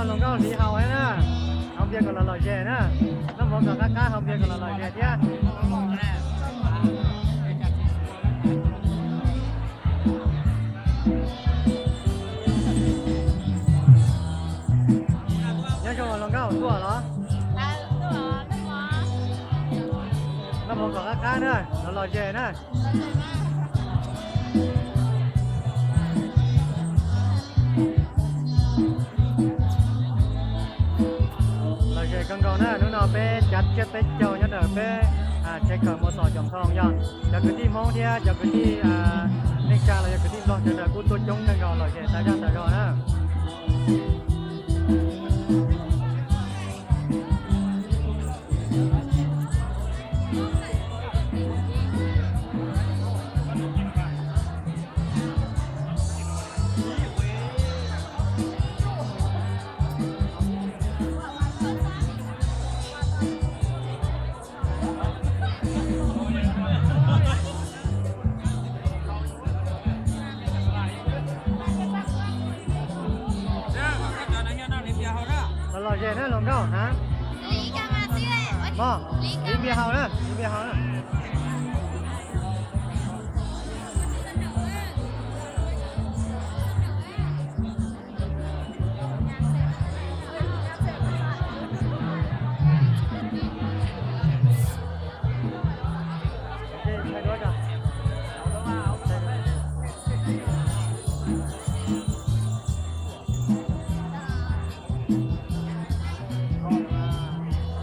Hluas nkauj hliv haus thiab na, haus npias kom los lom zem na. Noj mov kom qab qab, haus npias kom los lom zem thiab. Nyob zoo hluas nkauj, tuaj los? Noj mov kom qab qab na, los lom zem na. Lom zem kawg nkaus na, hnub no peb cov tsiab peb caug nyob ntawm peb tsev kawm Mos Xos Coom Thoo yog cov kwv tij Hmoob thiab cov kwv tij neej tsa los yog kwv tij Nplog sawv daws kuj tuaj coob kawg nkaus, lom zem tas zaj tas zog na. Los lom zem na hluas nkauj, ha? Mog, hliv npias haus na, hliv npias haus na.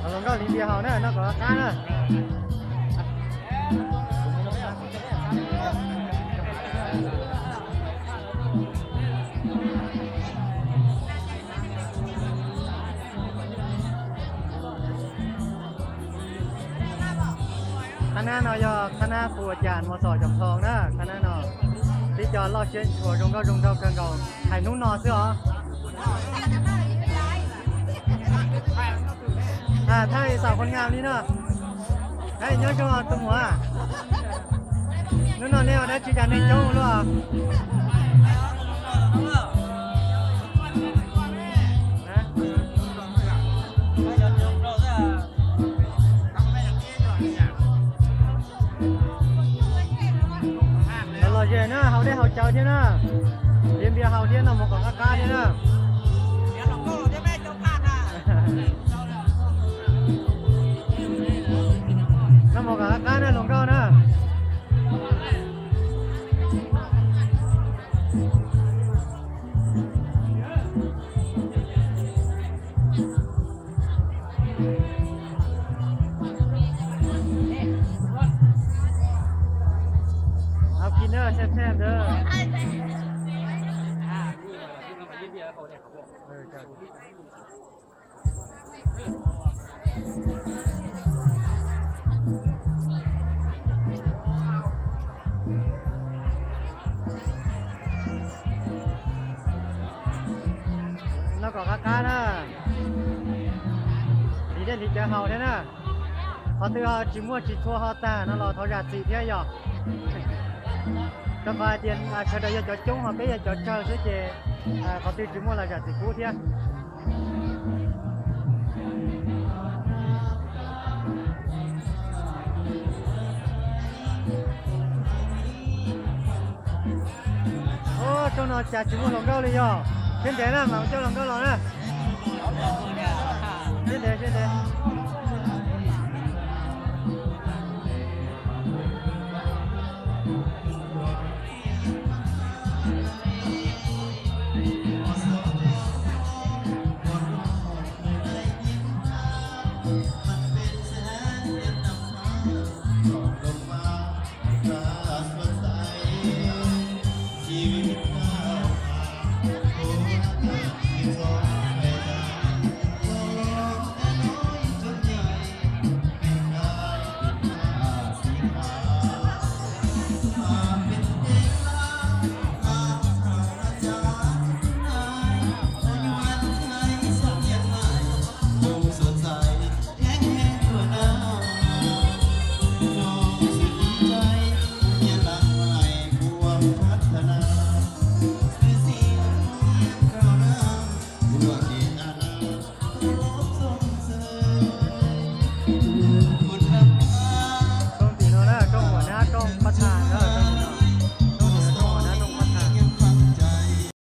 Hluas nkauj hliv npias haus na, noj kom qab na. Qhab nab no yog qhab nab Phu Ua Cas Mos Xos Coom Thoo na, qhab nab no. Tib co loj siab ntshua zoo nkauj zoo nraug kawg nkaus, hais hnub no xwb os. Thaij xam khuam ngam li no. Nyob zoo tus muam. Hnub no nej ua dab tsi cas neeg coob ua luaj? Los lom zem na, haus dej haus cawv thiab na. Hliv npias haus thiab, noj mov kom qab qab thiab na. Noj mov kom qab qab na hluas nkauj na. Haus kiag na, tshem tshem ntawd. Noj kom qab qab na. Hliv dej hliv cawv haus thiab na. Qhov twg ho tsis muaj tsis txhua ho tag no los thov zam txim thiab yom. Rau qhov hais tias sawv daws yog cov coob ho peb yog cov tsawg xwb ces qhov twg tsis muaj los zam txim pub thiab. Ub, rooj no cas tsis muaj hluas nkauj li yog. Siab ntev na, mam coj hluas nkauj los na. Siab ntev, siab ntev.